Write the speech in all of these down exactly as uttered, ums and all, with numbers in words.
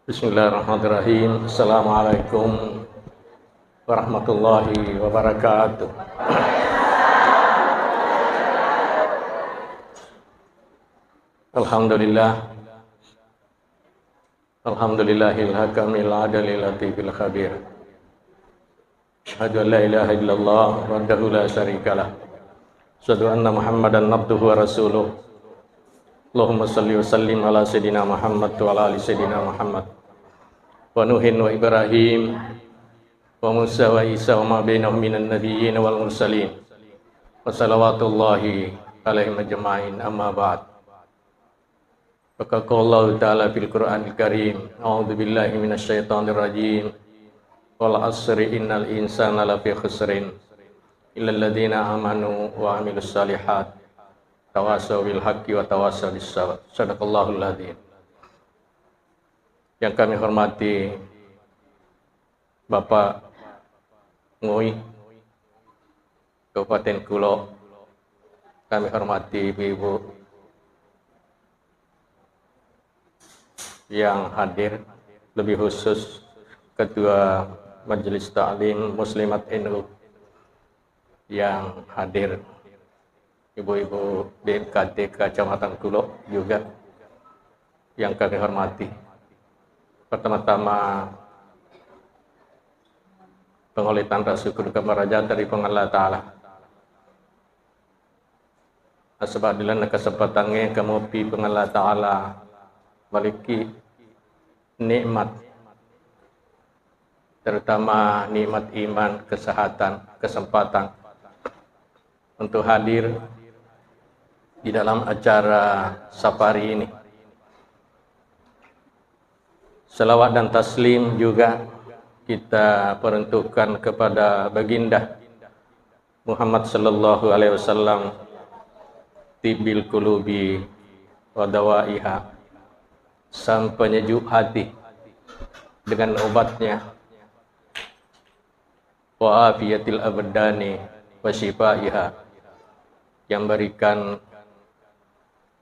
Bismillahirrahmanirrahim. Assalamualaikum warahmatullahi wabarakatuh. Alhamdulillah. Alhamdulillahil hakamil adalil latifil khabir. Asyhadu an la ilaha illallah wahdahu la syarikalah. Asyhadu anna Muhammadan abduhu wa rasuluh. Allahumma salli wa sallim ala sayyidina Muhammad wa ala ali sayyidina Muhammad. Wa Nuhin wa Ibrahim wa Musa wa Isa wa ma bainahum minan nabiyyin wal mursalin. Wa salawatullahi alaihim ajma'in, amma ba'd. Wa qala Allahu ta'ala fil Qur'anil Karim, a'udzu billahi minasy syaithanir rajim. Wal 'asri innal insana lafi khusrin. Illal ladzina amanu wa 'amilus shalihat. Tawasau bil haqqi wa tawasau bis sabr. Sadaqallahul adzim. Yang kami hormati Bapak Ngui, Kabupaten Kulo, kami hormati ibu-ibu yang hadir, lebih khusus Ketua Majelis Taklim Muslimat N U yang hadir, ibu-ibu B M K T K Kecamatan Kulo juga yang kami hormati. Pertama-tama, pengoletan rasa syukur kepada dari Puang Allah Ta'ala. Nasaba' dilenna kesempatangnge kamopi Puang Allah Ta'ala maliki nikmat, terutama nikmat iman, kesehatan, kesempatan untuk hadir di dalam acara safari ini. Salawat dan taslim juga kita peruntukkan kepada Baginda Muhammad sallallahu alaihi wasallam, tibbil qulubi wa dawaiha, sang penyejuk hati dengan obatnya, wa afiyatil abdani wa syifaiha, yang berikan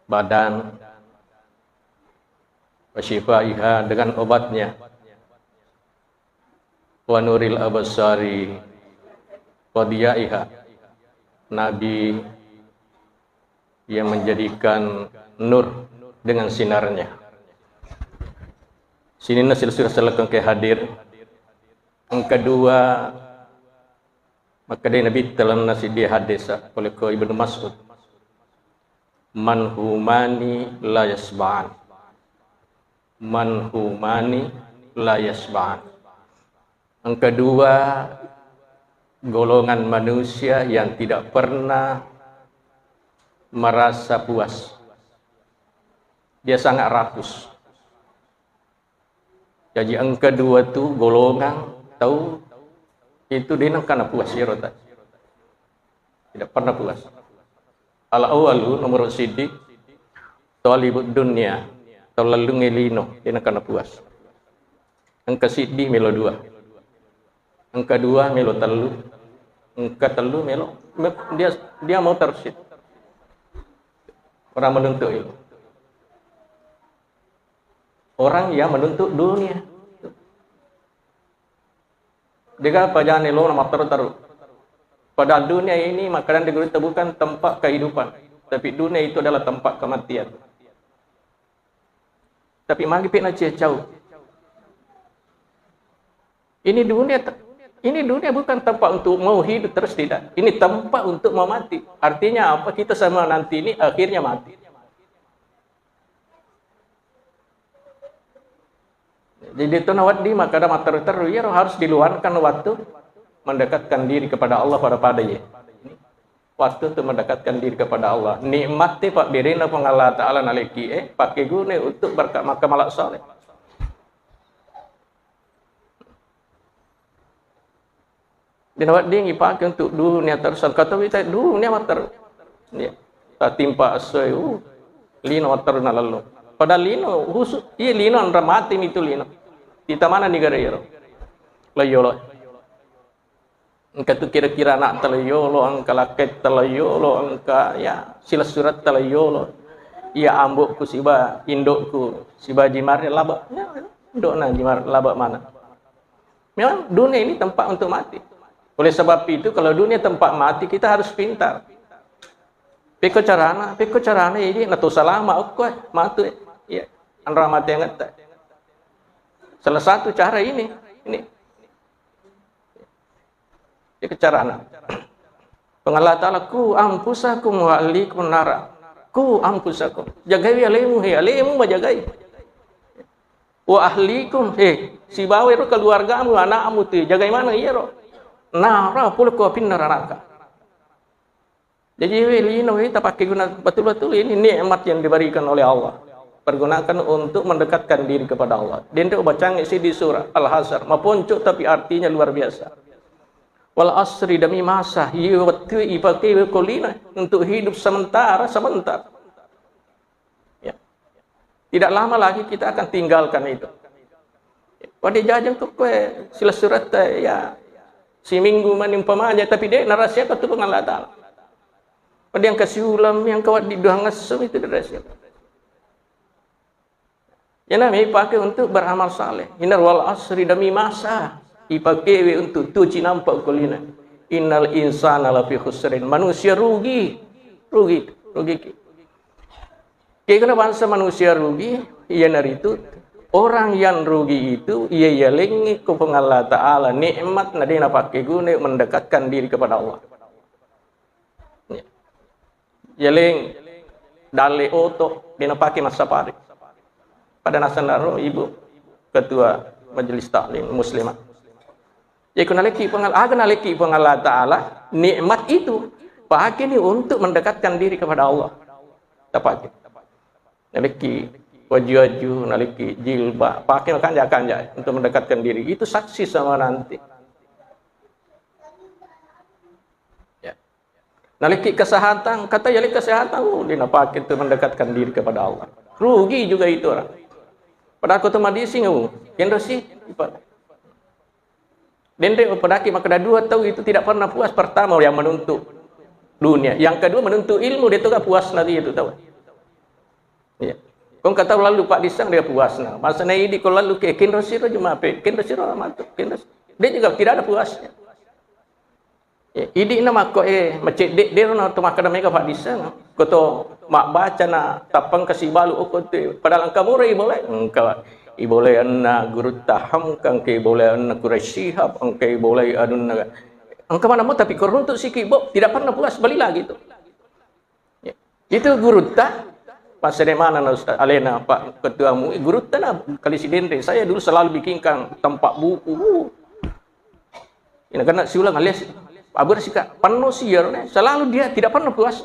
badan, wa syifaiha, dengan obatnya, wa nuril absari wa diyaiha, Nabi yang menjadikan nur dengan sinarnya. Sininna silessureng selleng engkae hadir. Engka dua makkedai Nabitta lalenna siddi hadis, pole ko Ibnu Mas'ud, "Man humani la yasba'an." Man humani la yasba'an. Engka dua golongan manusia yang tidak pernah merasa puas. Dia sangat rakus. Jaji engka dua tu golongan tau itu de' nengka napuas iyaro tau. Tidak pernah puas. Al-awwalu, nomor siddi, talibud dunya, tau lellungnge lino, de' nengka napuas. Engka siddi melo dua. Engka dua melo tellu. Engka tellu melo, me-, dia, dia mau terus itu. Orang menuntut ilmu. Orang yang menuntut dunia. Dega pajane lo na matteru-teru. Padahal dunia ini, makkadang di gurutta, bukan tempat kehidupan, tapi dunia itu adalah tempat kematian. Tapi magi pe nacecau. Ini dunia te-, ini dunia bukan tempat untuk mau hidup terus, tidak. Ini tempat untuk mau mati. Artinya apa? Kita semua nanti ini akhirnya mati. Jadi itu nawaddi makkada matteru-teru, iyaro harus diluangkan waktu mendekatkan diri kepada Allah pada-pada ye. Waktu untuk mendekatkan diri kepada Allah. Nikmati pabberena Puang Allah Ta'ala naleki, eh, pakai guna untuk berkat maka malak soleh. Dinawedding ipake untuk dunia terus, engka tau ita dunia matteru. Ya. Tatimpa assoi, uh, lino matteru nalello. Padahal lino khusus, iya lino anra mati mitu lino. Ita mana negara iyaro? Lo yolo. Engka tu kira-kira anak tala yolo, engka lakketta la yolo, engka ya silessuretta la yolo. Iya ambokku siba indokku siba jimarnya laba. Ya, ya. Dona jimar laba mana. Memang dunia ini tempat untuk mati. Oleh sebab itu, kalau dunia tempat mati, kita harus pintar. Pekko carana, pekko carana, ini nato salama okko, eh, matu, eh. Iya, anra mati yang ngetta. Salah satu cara ini, ini. Pekko carana. Pengalla Ta'ala, "Ku ampusakum wa ahlikum nara." Ku ampusakum. Jagai alemu, he, alemu majagai. Wa ahlikum, he, sibawa ero keluargamu, anakmu tu, jagai maneng iyaro. Nara, pole ko apinna naraka. Jadi, we, lino, we, tapakkeguna betul-betul ini nikmat yang diberikan oleh Allah. Pergunakan untuk mendekatkan diri kepada Allah. Denre ubacang isi di surah Al-Hasyr, maponco tapi artinya luar biasa. Wal asri, demi masa, iya wettu ipake we ko lino untuk hidup sementara, sebentar. Ya. Tidak lama lagi kita akan tinggalkan itu. Wadde jajang tu koe silessuretta, ya, siminggu mani umpamanya, tapi de narahasiakan tu Puang Allah Ta'ala. Wadde yang kasiulam, yang kawaddi duang ngesso itu dirahasiakan. Yana me ipake untuk beramal saleh. Inna wal asri, demi masa. Ipakewe untuk tu cinampa ukolina. Innal insana lafi khusrin. Manusia rugi. Rugi. Rugi. Kegana bangsa manusia rugi, iyanaritu orang yang rugi itu, iya yalengngi ko Puang Allah Ta'ala nikmat na de napakkeguna mendekatkan diri kepada Allah. Ya. Yaleng dalle oto, de napake massapari. Pada nasenna ro ibu ketua majelis taklim muslimat. Jadi ko nalekki Puang, aga nalekki Puang Allah Ta'ala, nikmat itu pakeni untuk mendekatkan diri kepada Allah. Tapake. Nalekki waju-waju, nalekki jilbab, pakai makanja-kanja untuk mendekatkan diri. Itu saksi sama nanti. Ya. Nalekki kesehatan, kata yaleng kesehatan, oh, dia napake untuk mendekatkan diri kepada Allah. Rugi juga itu orang. Padahal ko tu madising, oh, kenro si, ipa-, Denre padaki makkeda dua tau itu tidak pernah puas. Pertama yang menuntut dunia, yang kedua menuntut ilmu, de toga puasna dia tu tau. Iya. Ko engka tau lalu paddisseng de puasna. Masana idi ko lalu ke kenro siro juma pe, kenro siro matu, kenro si-, dia juga tidak ada puasnya. Ya, idi na makko e macedde de ro na to makkeda mega paddisseng. Ko to mabbaca na tappang kasi balu okko tu, padahal engka mura ibolai, engka ibolai anna gurutta Hamka, engka ibolai anna Quraisy Shihab, engka ibolai anunna, engka mana mo, tapi ko runtu siki bo, tidak pernah puas, beli lagi tu. Ya. Itu gurutta, pas de mana na Ustaz, alena Pak Ketua MUI, gurutta na kali Sidenreng, saya dulu selalu bikinkan tempat buku. Uh. Ina kena siulang alias, abar sika, penuh siar ne, selalu dia tidak pernah puas.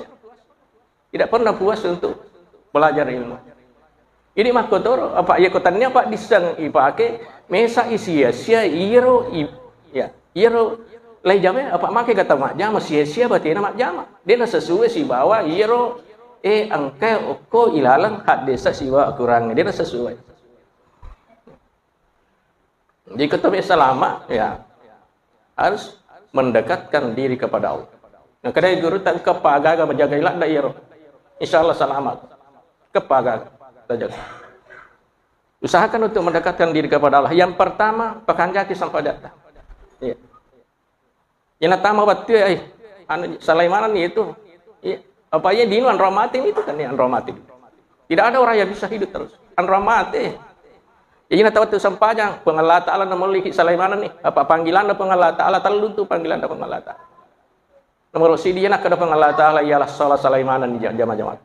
Tidak pernah puas untuk belajar ilmu. Ini makkotoro, apa iya ko tania paddisseng ipake, mesa isia-sia iyaro i-, ya, iyaro lai jama, apa make kata majjama, sia-sia batena majjama. Dena sesuai sibawa iyaro, eh, engka okko ilaleng haddesa sibawa Al-Quran, dena sesuai. Jadi, ko to mesa lama, ya, harus mendekatkan diri kepada Allah. Nah, kedai guru tak engka pa gaga menjaga ladda iyaro. Insya Allah selamat. Keppa gaga. Tajaga. Usahakan untuk mendekatkan diri kepada Allah. Yang pertama, pakanjaki sampajang. Iya. Iyana tama wettu e, ai, anu, salai manenni itu. Iya. Apa iya dino anro mati itu kan, ya, anro mati. Tidak ada orang yang bisa hidup terus. Anro mati. Jadi na tawattu sampajang, Puang Allah Ta'ala na melliki salai manenni. Apa panggilanna Puang Allah Ta'ala, tellu tu panggilanna Puang Allah Ta'ala. Nomor siji na kada Puang Allah Ta'ala ialah salat salai manenni ja-, jama-jama.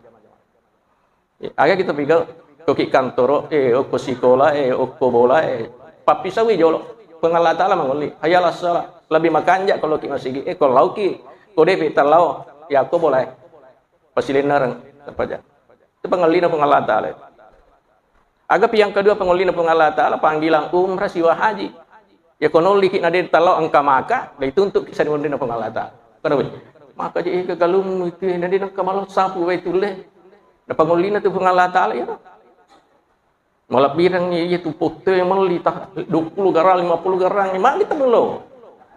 Aga kita piga, ko ki kantoro, eh, okko sikola, eh, okko bola, eh, pappisawi jolo. Puang Allah Ta'ala mangolli. Hayya 'alas shalah. Lebih makanja kalau ki masigi, eh, ko lauki, ko depi talao, ya ko bola, eh. Pasilennereng, apa ja. Itu pangellina Puang Allah Ta'ala. Aga pi yang kedua pangellina Puang Allah Ta'ala, panggilan umrah siwa haji. Ya, ko nolliki na de talao engka maka, de tuntuki sarimunrinna Puang Allah Ta'ala. Kenapa? Maka je, eh, kegalummu itu, na de nengka malah sapu Baitullah. Na pangellina tu Puang Allah Ta'ala, ya. Malebbireng iya tu potte melli ta dua puluh garang, lima puluh garang, magi temelo.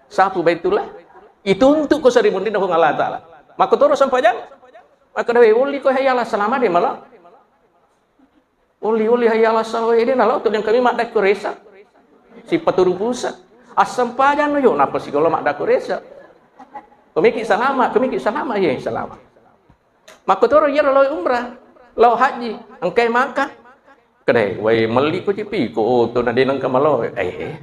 Sapu Baitullah. Ituntuk ko sarimunrinna Puang Allah Ta'ala. Makkotoro sampajang. Makkeda we, wolli ko hayya 'alas shalah de malah. Oli-oli hayya ala salah, ede nalo tu yang kami madda kuresa. Si paturu pusa. Assempajang no yo, napa si kalau madda kuresa. Komiki salama, komiki salama, iya salama. Makkotoro iyaro lao umrah, lao haji, engkai maka. Kedai, wai melli ko cipi, ko oto na deneng kamalo. Eh,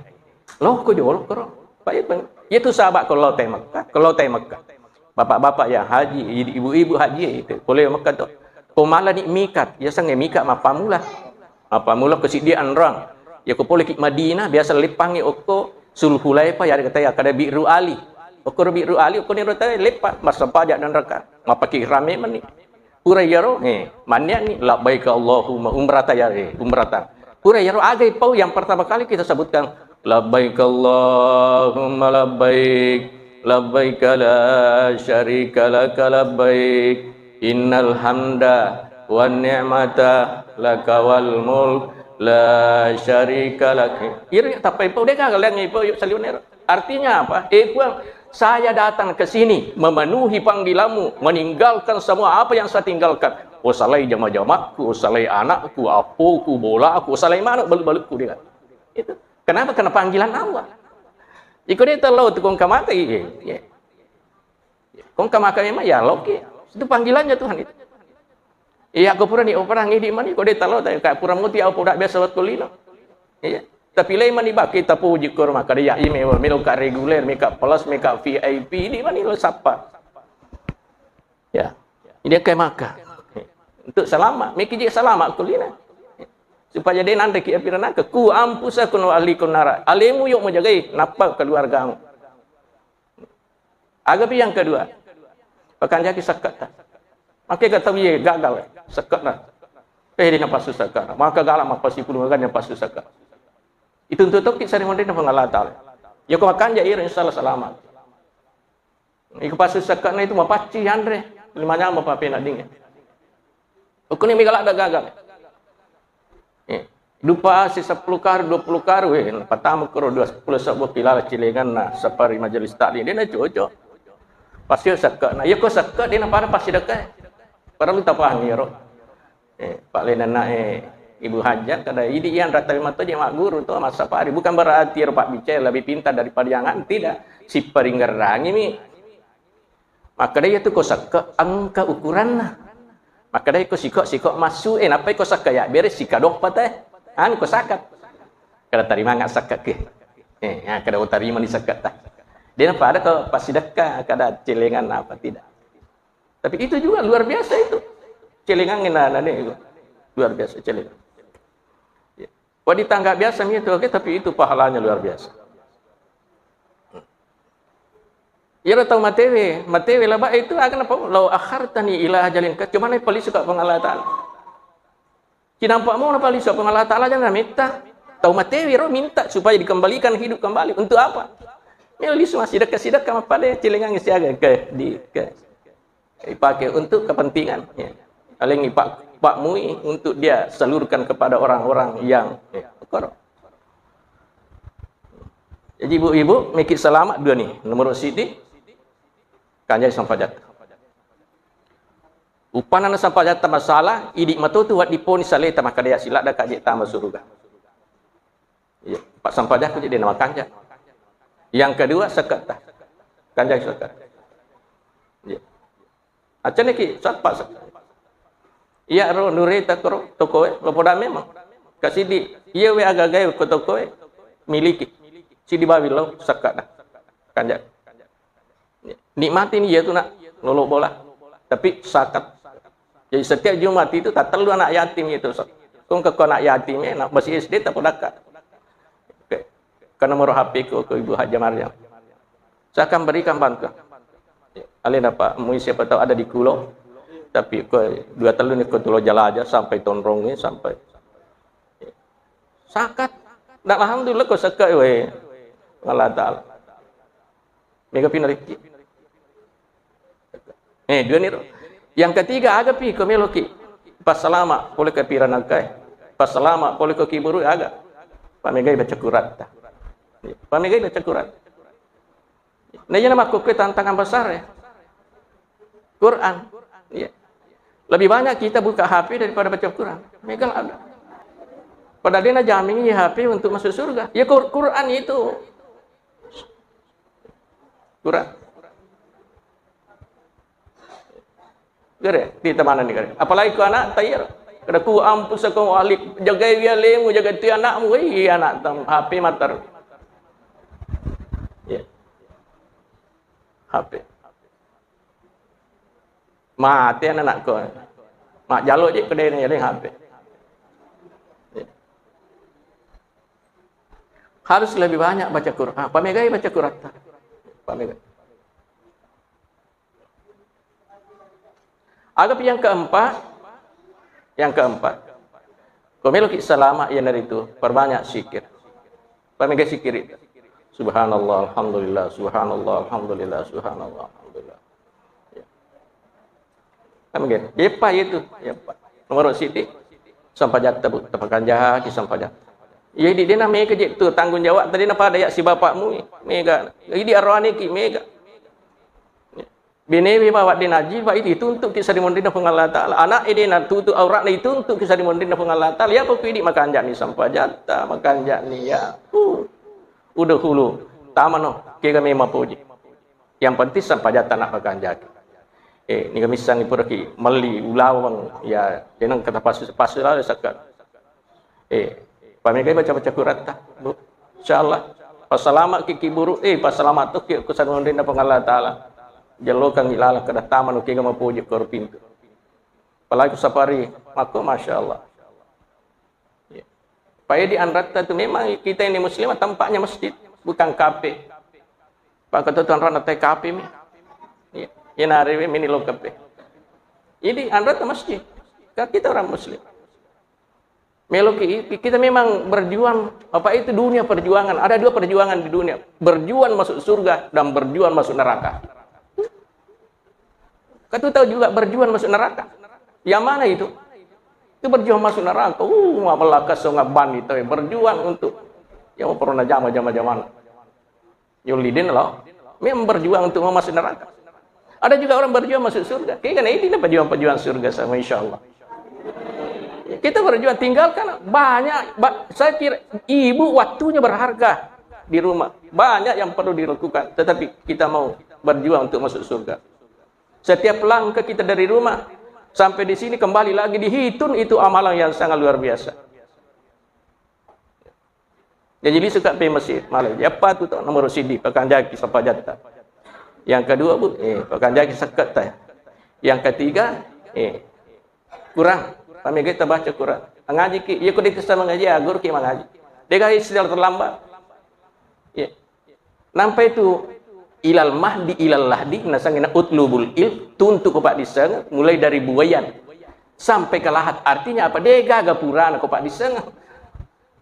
lo ko jolo koro. Pak, iya, Bang. Iya tu sahabat ko lao tai Mekah, ko lao tai Mekah. Bapak-bapak ya haji, ibu-ibu haji itu. Pole Mekah tu. Ko mala ni mikat, ya sange mikat mappamula. Mappamula ko siddi anrang. Ya ko pole ki Madinah, biasa leppangi okko Sulhulaifa ya kata ya kada Bi'ru Ali. Okko Bi'ru Ali, okko ni rota leppa, massempajang dan raka. Mapaki rame mani. Pura iyaro, eh, mannianni, "Labbaik Allahumma umrata," ya, eh, umrata. Pura iyaro, aga ipau yang pertama kali kita sebutkan, "Labbaik Allahumma labbaik, labbaik la syarika laka labbaik, innal hamda wan ni'mata laka wal mulk, la syarika lak." Iri tappa ipau, de gaga leng ipau, yuk saliweng ero. Artinya apa? Eh, Puang, saya datang ke sini memenuhi panggilanmu, meninggalkan semua apa yang saya tinggalkan. Usalai jama-jamakku, usalai anakku, apoku, bolaku, usalai manuk, baluk-balukku, dia kata. Itu. Kenapa? Karena panggilan Allah. Iko de tau lao tu kong kamaka, iya, iya. Kong kamaka memang ya loki. Itu panggilannya Tuhan itu. Iya, ko pura ni operang idi mani, ko de tau lao, tapi kayak pura muti, apa udah biasa waktu lino. Iya. Tapi lai mani baki tapuji ko rumah kada ya, ime melo ka reguler, meka plus, meka V I P, idi mani lo sapa. Ya. Ini kayak maka. Untuk selamat, meki je selamat kulina. Supaya de nanre ki api neraka, ku ampusakum wa ahlikum nara. Alemu yuk menjagai, napa keluargamu. Agapi yang kedua, pakanjaki sakketta. Makkega tau iye gagal sakketta. Eh, de napassu sakketta. Maka galak mappasipulung aga napassu sakketta. Itu untuk tokki sari monri na Puang Allah Ta'ala. Ya ko makanja iro, insya Allah selamat. Iko passu sakke'na itu mapacci yanre, lima nyameng papena dinge. Ukkuni mega ladde gaga. Eh, dupa si seppulo karung, dua puluh karung, eh, patama koro dua puluh sebbu kilala cilenganna sapari majelis taklim, de na cocok. Pasti sakke'na, iya ko sakke' de na pada pasti dekke. Parellu tapahang iyaro. Eh, Pak Lenana, eh, Ibu Hajat, kada idi yang rata lima to je magguru to, massapari. Bukan berarti ero pabbicara lebih pintar daripada yang anu, tidak. Siparingerrangimi. Makkeda iya tu ko sakke' engka ukuranna. Makkeda ko siko', siko' massu, eh, nappai ko sakke' ya bere sika doppa te. Anu ko sakat. Kada tarimanga sakke' ke. Eh, ya, kada utarima ni sakke' ta. De na pada ko passidekka, kada celengan apa tidak. Tapi itu juga luar biasa itu. Celengangnge na, na, ne, itu. Luar biasa celengang. Ya. Wah, di tangga biasa mi itu, oke, tapi itu pahalanya luar biasa. Iyaro tau matewe, matewe laba itu akan apa? "Lau akhartani ila ajalin ka-," cuma na palisu ka Puang Allah Ta'ala. Cinampa mo na palisu Puang Allah Ta'ala, jangan minta. Tau matewe ro minta supaya dikembalikan hidup kembali. Untuk apa? Melo lisu massidekka-sidekka mappada celengang siaga ke di ke. Dipakai untuk kepentingan, ya. Paling ipak-, pakmui untuk dia salurkan kepada orang-orang yang, ya, koro. Jadi ibu-ibu, meki selamat dua ni. Nomor sidi, kanjai sampajatta. Upana na sampajatta masalah, idi matotu waddi poni saleta makkeda ya siladda kaje tama suruga. Iya, Pak sampajakku jadi nama kanja. Yang kedua, saketta. Kanjai sakke'. Iya. Acane ki, sappa sakke'. Iya ro nureta koro tokoe, lo poda memang. Kasidi, iya we aga-agae ko tokoe, miliki. Sidi bawi lo sakke'na. Kanja. Nikmati ni iya tu nak, lolo bola. Tapi sakat. Jadi setiap Jumat itu tak telu anak yatim itu. Kong ke anak yatim, eh, nak masih S D tak podakka. Oke. Karena mero H P ku, ke Ibu Haja Maryam. Saya akan berikan bantuan. Ale dapat mui siapa tahu ada di Kulo. Tapi ke dua telu ni ke Tulo Jalaja sampai Tonrong ni sampai sakat. Dan alhamdulillah ko sakke' we. Allah Ta'ala. Mega pinarikki. Eh, dua ni ro. Yang ketiga, aga pi ko meloki. Passalama pole ke piranakkae. Passalama pole ko kiburu aga. Pamegai baca Qur'an ta. Pamegai baca Qur'an. Nah, iya nama kue tantangan besar ya. Quran. Iya. Lebih banyak kita buka H P daripada baca Quran. Mega ada. Padahal dia najamin ya H P untuk masuk surga. Ya Qur-, Quran itu. Quran. Gare, di tamanan ni gare. Apalagi ku anak tayar. Kada ku ampusakum wa ahlik, jagai wi alemu, jagai tu anakmu, wei anak tam, H P matar. Ya. H P. Mate anakku. Mak jalo je kedai ni H P. Ya. Harus lebih banyak baca Quran. Ah, pamegai baca Quran. Pamegai. Aga pi yang keempat, yang keempat. Ko meloki salama iyanaritu perbanyak zikir. Pamegai zikir itu. Subhanallah, alhamdulillah, subhanallah, alhamdulillah, subhanallah, alhamdulillah. Ya. Pamegai. Eppa itu, eppa. Nomor siti. Sampajatta, Bu, tapakanjaki sampajatta. Jadi dena mega je tu tanggung jawab tadi na pada ya si bapakmu mega. Jadi arwani ki mega. Benewe bawa de naji, Pak, itu dituntut ki sarimunrinna Puang Allah Ta'ala. Anak ede na tutu auratna dituntut ki sarimunrinna Puang Allah Ta'ala. Ya, pokok idi makanjani sampajatta, makanjani ya. Uh. Udah hulu. Tamano, kega memang poji. Yang penting sampajatta nak makanjaki. Eh, niga missangi pura ki melli ulaweng, ya, denang kata pasu, pasu lalu sakka. Eh, pamegai baca-baca Quratta, Bu. Insyaallah. Pasalama ki kiburu, eh, pasalama tu ki ku sanundinna Puang Allah Ta'ala. Jallokang ilala kada tamanu kega mapoji koro pintu. Apalagi ku sapari, mako masya Allah. Ya. Paedi anratta tu memang kita ini muslimah tempatnya masjid, bukan kafe. Pak ketua tuan rana teh kafe mi. Ya. Ina rewe mini lo kafe. Jadi anratta masjid. Kan kita orang muslim. Meloki, kita memang berjuang, apa itu dunia perjuangan. Ada dua perjuangan di dunia. Berjuang masuk surga dan berjuang masuk neraka. Kau tahu juga berjuang masuk neraka. Yang mana itu? Itu berjuang masuk neraka. Uh, apalagi songa bani itu berjuang untuk yang pernah jama-jama zaman. Yulidin loh. Memang berjuang untuk masuk neraka. Ada juga orang berjuang masuk surga. Kayaknya ini pejuang-pejuang surga sama insya Allah. Kita berjuang, tinggalkan banyak, ba-, saya kira ibu waktunya berharga di rumah. Banyak yang perlu dilakukan, tetapi kita mau berjuang untuk masuk surga. Setiap langkah kita dari rumah sampai di sini kembali lagi dihitung itu amalan yang sangat luar biasa. Jadi lisu ka pe masjid, malai. Iyappa tu to nomor siddi, pakanjaki sampajatta. Yang kedua, Bu, eh, pakanjaki sakketta. Yang ketiga, eh, Quran. Pamega tabaca Quran. Ngaji ki, iya ko de tessa mangaji, ya guru ki mangaji. Dega istilah terlambat. Iya. Nampai tu ilal mahdi ilal lahdi, nasangina utlubul ilm, tuntu ko paddisseng, mulai dari buayan sampai ke lahat. Artinya apa? Dega ga purana ko paddisseng.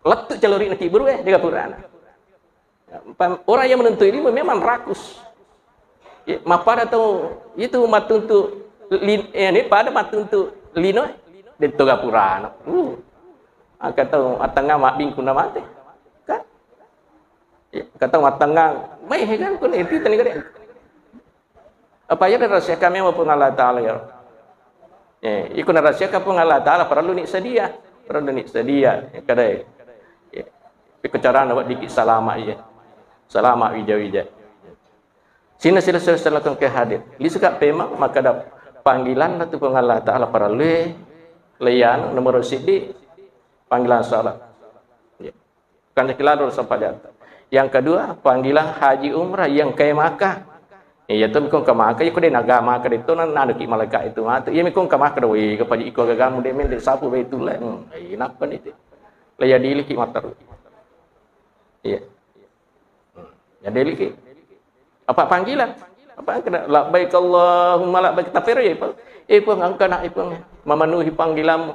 Lettu calori'na kiburu, eh, dega purana. Pam-, orang yang menuntut ilmu memang rakus. Ya, mappada tau itu matuntu lin-, eh, ini pada matuntu lino, eh, de toga purana. Uh. Angka tau attengnga mabbingkunna mate. Kan? Ya, kata mattengngang, mai he kan, kun itu tani gede. Apa ya, rahasiakan memang Puang Allah Ta'ala, ya. Eh, iko narahasiakan Puang Allah Ta'ala, perlu ni sedia. Perlu ni sedia. Ya, kada, ya. Iko carana buat dikit salama, iya. Salama wija-wija. Sina sila sila sila ke hadir. Lisu ka pemang, maka ada panggilan tu Puang Allah Ta'ala, perlu, eh, leyan, nomor siddi, panggilan salat. Ya. Kanjaki lalo sampajatta. Yang kedua, panggilan haji umrah yang ke Makkah. Iya tu ko ke Makkah, iya ko de naga Makkah de to, na-, naduki malaikat itu matu. Iya mi ko ke Makkah do, wih, ke paji iko agagamu de men de sapu Baitullah. Hmm, enak kan itu. Lah ya diliki mataru. Iya. Hmm. Ya diliki. Apa panggilan? Apa kena, "Labbaik Allahumma labbaik." Tapero ya, Pak. Eh, Puang, engka nak, eh, Puang, memenuhi panggilanmu.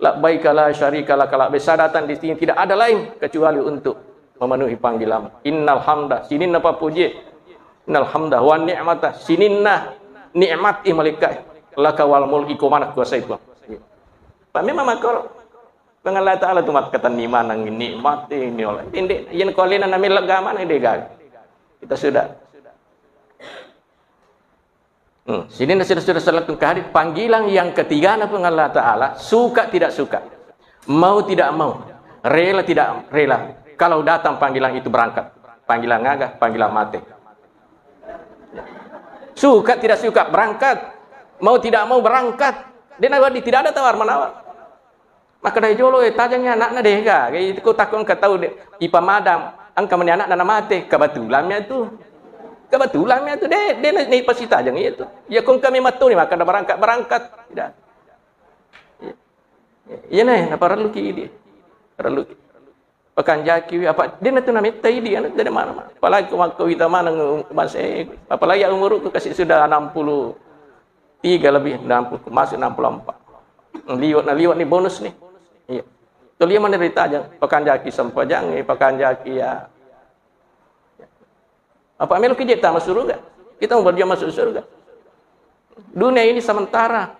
"Labbaik la syarika laka labbaik." Saya datang di sini tidak ada lain kecuali untuk memenuhi panggilanmu. "Innal hamda," sininna pappuji. "Innal hamda wa ni'mata," sininna nikmat, eh, malaikat. "Laka wal mulki," ko mana kuasa itu. Pak, memang makoro. Puang Allah Ta'ala tu makkatenni maneng nikmat ini oleh. Inde, yen ko alena namella gamana de gaga. Kita sudah. Hmm, sini nasi sudah selaku hadir panggilan yang ketiga na Puang Allah Ta'ala, suka tidak suka, mau tidak mau, Rela tidak rela. Kalau datang panggilan itu, berangkat. Panggilan aga? Panggilan mate. Suka tidak suka, berangkat. Mau tidak mau, berangkat. Dia nawari, tidak ada tawar menawar. Maka dari jolo, eh, tajang ya anakna deh, ga. Itu ko takut engka tahu deh. Ipa madam, engka meni anakna namate. Kebetulan ya tu. Kebetulan ya tu. Deh, deh, ni pasti tajang itu. Ya, kong kami matu ni, maka ada berangkat, berangkat. Tidak. Iya, nah, apa perlu ki dia? Perlu ki. Pakanjaki, apa, dia nanti nametta idi, anak dari mana, mana. Apalagi waktu kita mana nge-, masih, apalagi umurku kasih sudah enam puluh tiga lebih, enam puluh, masuk enam puluh empat. Liwat, nah, liwat nih bonus nih. Iya. Tuh dia mana ditajang, pakanjaki sempajang, eh, pakanjaki ya. Apa melo ki je tama suruga? Kita mau berjuang masuk surga. Dunia ini sementara,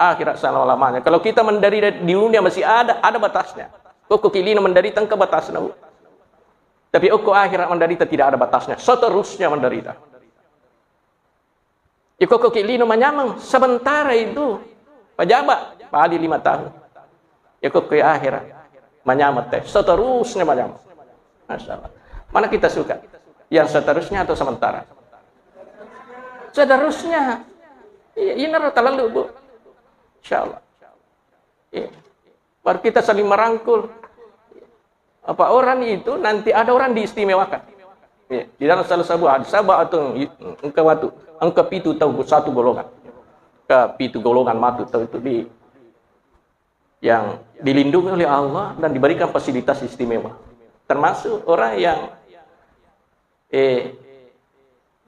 akhirat selama-lamanya. Kalau kita menderita di dunia masih ada, ada batasnya. Koko kilino menderita engka batasnya, Bu. Tapi okko akhirat menderita tidak ada batasnya. Seterusnya menderita. Iko ko ki lino manyameng sementara itu, pejabat, paling lima tahun. Iko ko akhirat manyameng teh, seterusnya manyameng. Masya Allah. Mana kita suka? Yang seterusnya atau sementara? Seterusnya. Iya, ini terlalu, Bu. Insya Allah. Iya. Baru kita saling merangkul. Apa orang itu nanti ada orang diistimewakan. Ya, di dalam salah satu hadis, sahabat atau engka waktu, engka pitu tahu satu golongan. Ke pitu golongan matu tahu itu di, yang dilindungi oleh Allah dan diberikan fasilitas istimewa. Termasuk orang yang Eh,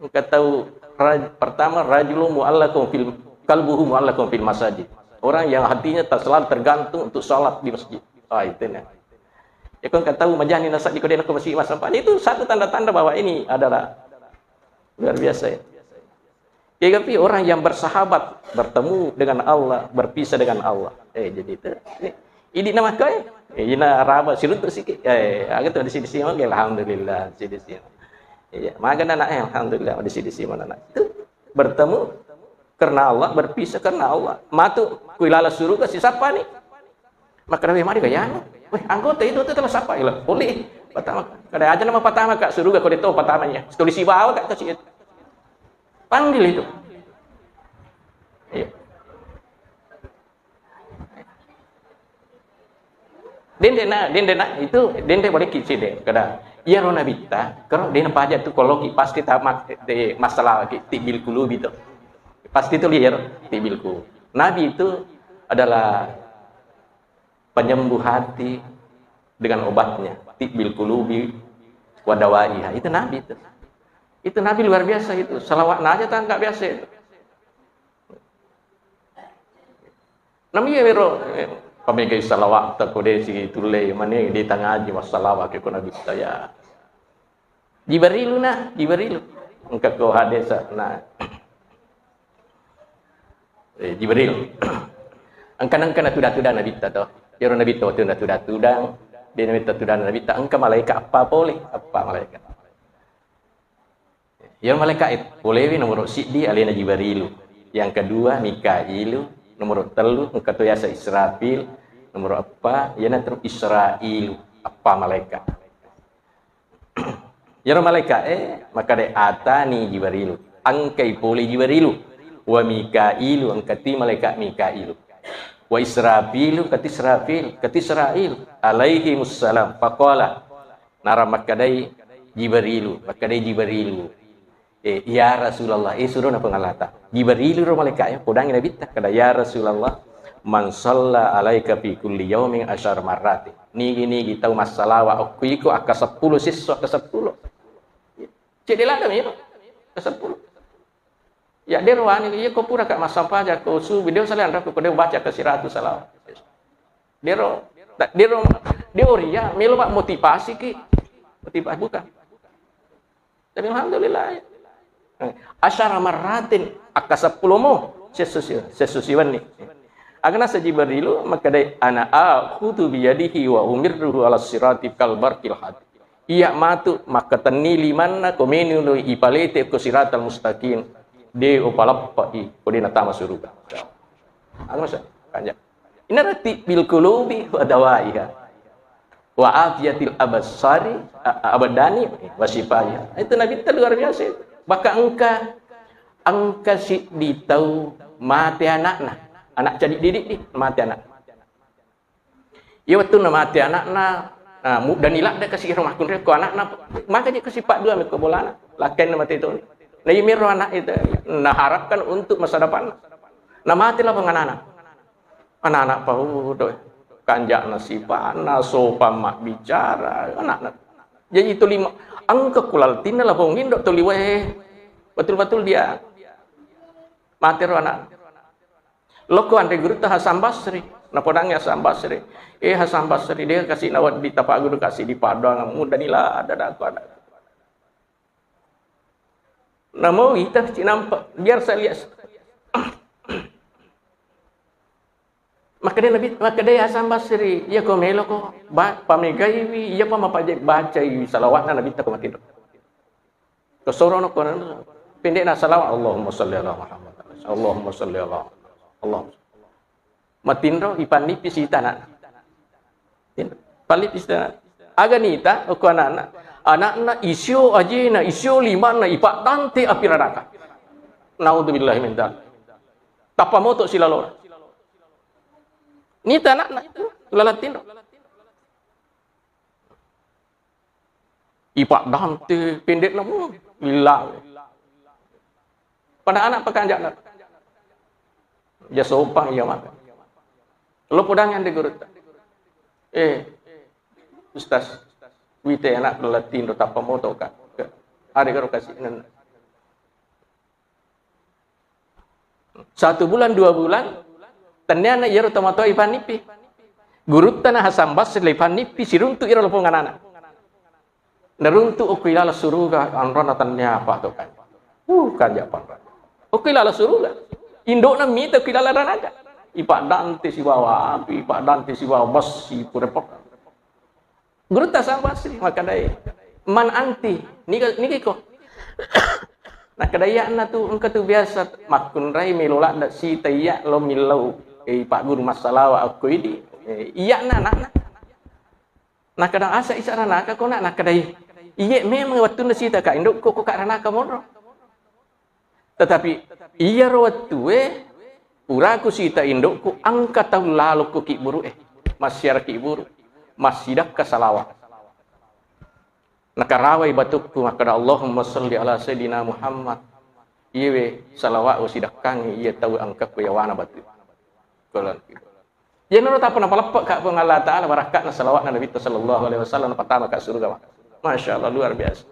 engka tau raj-, pertama, rajulun mu'allaqun fil, qalbuhu mu'allaqun fil masajid. Orang yang hatinya ter-, selalu tergantung untuk sholat di masjid. Ah, itu nih. Ya, kau engka tau majani nasa di kodena ke masjid masa depan. Itu satu tanda-tanda bahwa ini adalah luar biasa ya. Kegapi orang yang bersahabat, bertemu dengan Allah, berpisah dengan Allah. Eh, jadi itu, ini, ini nama kau, eh? Eh, ina raba siruntuk sikit. Eh, aga tu di sini sini, oke, alhamdulillah, di sini sini. Iya, makan anak, eh, alhamdulillah, di sini sini anak. Itu bertemu karena Allah, berpisah karena Allah. Matu kuilala suruga si siapa nih? Maka dari mari gayana. Weh, anggota itu tuh telah siapa? Ilah, boleh. Pertama, kada aja nama pertama kak suruga kau itu pertamanya. Setulis bawa kak kasih itu. Panggil itu. Iya. Dende na, dende na, itu dende boleh kicil deh. Kada, iya ro nabitta, kalau dende pajak tu kalau ki pasti tamat de masalah ki tibil kulubi tu. Pasti tu liar tibil kulubi. Nabi itu adalah penyembuh hati dengan obatnya. Tibil kulubi wadawaiha. Itu Nabi itu. Itu Nabi luar biasa itu. Salawat aja tak nggak biasa itu. Nami ya mero, eh, pamegai salawat tak kode si tulai mane di tangaji masalah ke kuna bisa ya. Jibrilu na, Jibrilu. Engka ko hadesa na. Eh, Jibril. Engka nengka na tuda-tuda Nabitta to. Yero Nabitta waktu na tuda-tuda, dia Nabitta tuda Nabitta, engka malaikat apa pole? Apa malaikat? Yero malaikat itu, polewi nomor siddi alena Jibrilu. Yang kedua Mikailu, nomor tellu, engka to yasa Israfil, nomor apa, yana terus Israilu, apa malaikat. Yero malaika'e makkeda, "Atani Jibrilu." Engkai pole Jibrilu. "Wa Mikailu," engkati malaikat Mikailu. "Wa Israfilu," engkati Israfil, engkati Israil. "Alaihimussalam." Faqala, nara makkedai Jibrilu, makkedai Jibrilu. Eh, ya Rasulullah, eh, surona Puang Allah Ta'ala. Jibrilu ro malaika'e, podangi Nabitta, kada, "Ya Rasulullah, man shalla alaika fi kulli yaumin asyar marrati." Nigi-nigi tau massalawa okko iko akka seppulo, sisso akka seppulo. Cedde ladde mi ro, akka seppulo. Ya, dero wani, iya ko pura ka massampaja ko subuh, dero salian rako, ko dero baca ke siratu salawat. Dero, da-, dero, dero ria, melo pak motivasi ki. Motivasi bukan. Tapi alhamdulillah. Eh, asyara marratin, akka seppulo mo, sesusi, sesusi wenni. Agana sa Jibrilu, makkedai, "Ana akhudu biyadihi wa umirruhu ala sirati kal barqil hadi." Iya matu, makkatenni limanna, ko meni lo ipalete ko siratal mustaqim. De o paleppai, ko de natama suruga. Agana sa, kanja. Inarati bil qulubi wa dawaiha. Wa afiyatil absari, a-, abdani, wa syifaiha. Itu Nabitta luar biasa itu. Bahkan engka, engka siddi tau mate anakna, anak cadi didik di, mate anak. Iya wettunna mate anakna, nah, muddani ladde kasi ro makkunrai ko anakna, maka je kasi paddua mekko bolana, lakkainna mate toni. Nah, iya miro anak itu, naharapkan untuk masa depan. Nah, mate lapong anana. Anak-anak paudo, kanja'na sipanna, sopan mabbicara, anak-anak. Jadi tuli ma-, engka kulaltinna lapong indo tuli wae. Betul-betul dia. Mate ro anak. Lokko anre gurutta Hasan Basri. Napodangngi Hasan Basri. Eh, Hasan Basri, de kasi nawedding tapaguru kasi di paddoang, muddani ladde ada. Namo ita cinampa, biar saya lihat. Makkeda Nabi, makkeda Hasan Basri, iya ko melo ko ba-, pamegaiwi, iya pa mapaje bacai salawatna Nabitta ko matinro. Ko sorono ko pendekna salawat, Allahumma salli ala Muhammad. Allahumma salli ala Allah. Matinro ipannipi sitana. Pallipis tena. Aga nita, okko anakna. Anakna isio ajena, isio limanna, ipaddante api ranaka. Naudzubillahi min dzalik. Tappa moto silalona. Nita anakna, lalang tinro. Ipaddante pendekna mu, lillang. Pada anak pekanjana. Ya sompang iya maka. Lo podang yang digurutta. Eh, Ustaz, wite anak lalang tinro tappa moto ka. Ada karo kasih. Satu bulan, dua bulan, tenniana iyaro tomatoa ipannipi. Guruttana Hasan Basri ipannipi, siruntu iro lapong anana. Naruntu okko ilala suruga, anrona tennia apa to kan. Uh, kanja panra. Okko ilala suruga. Indokna mita okko ilala ranaka. Ipaddante sibawa api, ipaddante sibawa besi, purepok. Gurutta Hasan Basri, makkedai, "Man anti?" Niga, nigiko? Nakkedai, "Iya'na tu, engka tu biasa makkunrai melo ladde sita iya lo millau, eh, pagguru massalawa okko idi." Eh, iya'na anakna. Nakkeda, "Asa isa ranaka ko nak?" Nakkedai, "Iye memang wettunna sita ka indokku ko ka ranaka monro." Tetapi iyaro wettue, puraku sita indokku, engka tau lalo ko kibburu'e, massiara kibburu, massidakka salawat. Nakarawai batukku makkeda, "Allahumma salli ala Sayyidina Muhammad." Iyewe salawat usidakkangi iya tau engkakku yawana batu. Kalau Iyanaro tappa napaleppe' ka Puang Allah Ta'ala barakka'na salawatna Nabitta sallallahu alaihi wasallam, napatama ka suruga, Pak. Masya Allah, luar biasa.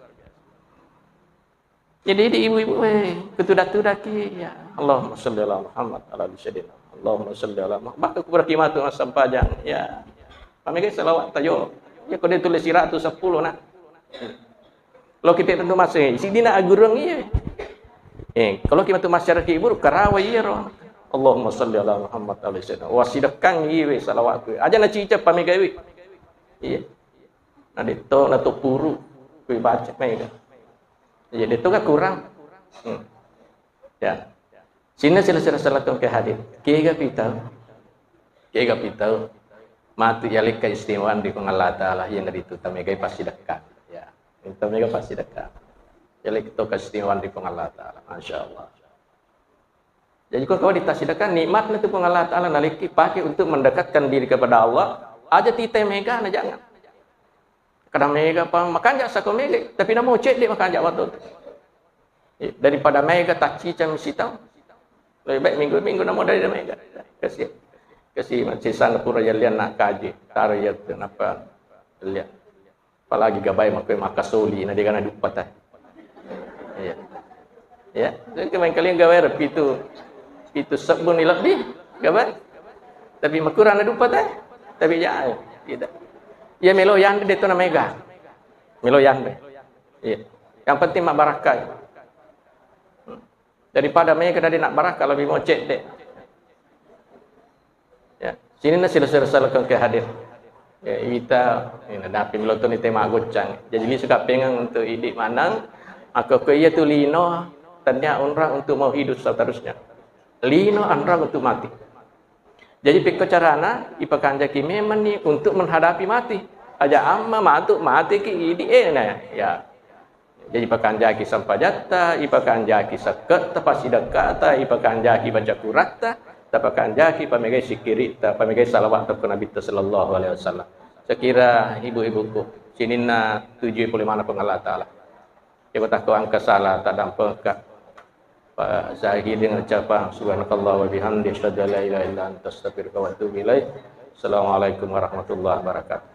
Jadi, di ibu-ibu, eh, kutuda-tudaki, ya. Allahumma salli ala Muhammad, ala ali Sayyidina. Allahumma salli ala Muhammad. Bahkan kuburaki matu massempajang, ya. Pamegai salawat tajo. Ya, kode tulis siratu sepuluh, nak. Lo kita tentu masih, sidina agurung iya. Eh, kalau kita tu masyarakat ibu, karawa iya ro. Allahumma salli ala Muhammad alaihi salam. Wah, sidekang iya we salawat ku. Aja na cica pamegaiwi. Iya. Nah, detto na to puru, kui baca mega. Iya, detto ka kurang. Hmm. Ya. Sininna sila-sila salakeng ke hadir. Kega pitau? Kega pitau? Matu yalekka istimewaan di Puang Allah Ta'ala, yang dari itu tamegai pasti dekat. Ya. Itu mega pasti dekat. Yalekka to keistimewaan di Puang Allah Ta'ala. Masya Allah. Jadi, kalau kita sedekah, nikmatnya itu Puang Allah Ta'ala nalekki pakai untuk mendekatkan diri kepada Allah. Aja tita mega, nah jangan. Kadang mega pa, makanja sako mega, tapi namo cedde makanja waktu itu. Eh, daripada mega tacicang sitau. Lebih baik minggu-minggu namo dari mega. Kasih. Kasih masih sana pura jalian nak kaji. Taruh ya kenapa? Lihat. Apalagi gabai makko makkasoli na dega na duppa ta. Iya. Ya, jadi main kalian gabai re pitu, pitu sebbu ni lebbi gabai. Tapi makurang na duppa ta. Tapi ya, tidak. Ya melo yande de to na mega. Melo yande. Iya. Yang penting mak barakai. Daripada mega dari nak barakka lebih mau cedde. Ya, sininna sila-sila salakeng ke hadir. Ya, ita, ini napi melotoni tema goncang. Jadi ini suka pengen untuk idik manang, aku ke iya tu lino, tanya orang untuk mau hidup seterusnya. Lino orang untuk mati. Jadi pekko carana ipakanjaki memang ni untuk menghadapi mati. Aja amma matu mateki idi e na ya. Jadi ipakanjaki sampajatta, ipakanjaki sekketta, pasidekkata, ipakanjaki baca kuratta, tapakanjaki pamegai sikkiritta, pamegai salawatta ko Nabitta sallallahu alaihi wasallam. Sekira ibu-ibuku, sininna tujui pole maneng Puang Allah Ta'ala. Joko takko engka sala tadampengka. Pak Zahid dengan ucapan subhanakallah wa bihamdi, asyhadu an la ilaha illa anta, astaghfiruka wa atubu ilaik. Assalamualaikum warahmatullahi wabarakatuh.